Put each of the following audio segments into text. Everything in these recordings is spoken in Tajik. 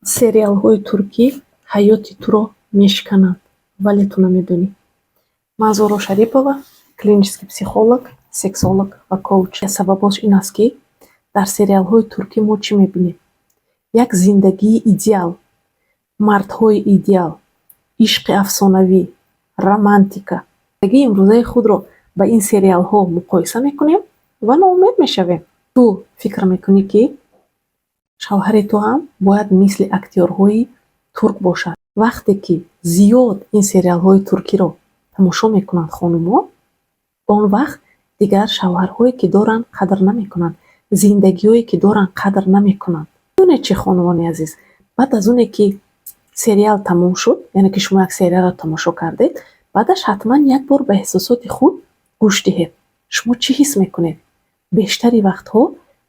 Сериалҳои туркӣ ҳаёти туро мешикананд, вале ту намедонӣ. Ман Зуҳро Шарипова, клинический психолог, сексолог ва коуч. Сабабош ин аст, ки дар сериалҳои туркӣ мо чӣ мебинем? Як зиндагии идеал, мардҳои идеал, ишқи афсонавӣ, романтика. Зиндагии имрӯзаи худро ба ин сериалҳо муқоиса мекунем ва ноумед мешавем. Ту фикр мекунӣ, ки шавҳари ту ҳам бояд мисли актёрҳои турк бошад. Вақте ки зиёд ин сериалҳои туркиро тамошо мекунанд хонумҳо, он вақт дигар шавҳарҳое, ки доранд, қадр намекунанд, зиндагиҳое, ки доранд, қадр намекунанд. Медонед чӣ, хонумони азиз, баъд аз оне ки сериал тамом шуд, яъне ки шумо як сериалро тамошо кардед, баъдаш ҳатман як бор ба эҳсосоти худ гӯш диҳед. Шумо чӣ ҳис мекунед? Бештари вақтҳо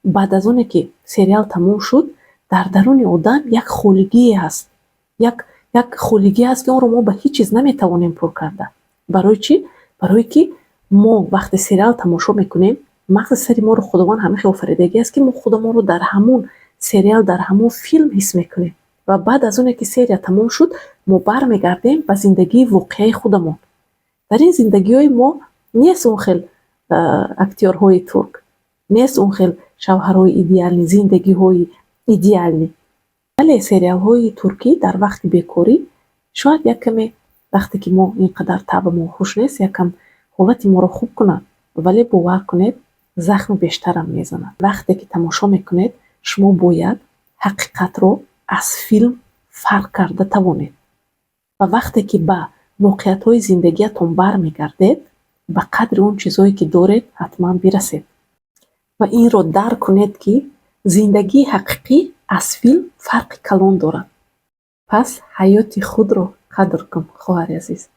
баъд аз оне ки сериал тамом шуд, дар даруни одам як холигие ҳаст, як холигие ҳаст, ки онро мо ба ҳеҷ чиз наметавонем пур карда. Барои чӣ? Барое ки мо вақте сериал тамошо мекунем, мағзи сари моро Худованд ҳамин хел офаридагӣ аст, ки мо худамонро дар ҳамун сериал, дар ҳамун филм ҳис мекунем. Ва баъд аз оне ки серия тамом шуд, мо бармегардем ба зиндагии воқеаи худамон. Дар ин зиндагиҳои мо нест он хел актёрҳои турк, нест он хел шавҳарҳои идеальный, зиндагиҳои идеальный. Вале сериалҳои туркӣ дар вақти бекорӣ шояд як каме, вақте ки мо ин қадар табъмон хуш нест, якам ҳолати моро хуб кунад, вале бовар кунед, захми бештарам мезанад. Вақте ки тамошо мекунед, шумо бояд ҳақиқатро аз филм фарқ карда тавонед ва вақте ки ба воқеиятҳои зиндагиатон бармегардед, ба қадри он чизҳое, ки доред, ҳатман бирасед ва инро дарк кунед, ки зиндагии ҳақиқӣ аз филм фарқи калон дорад. Пас ҳаёти худро қадр кун, хоҳари азиз.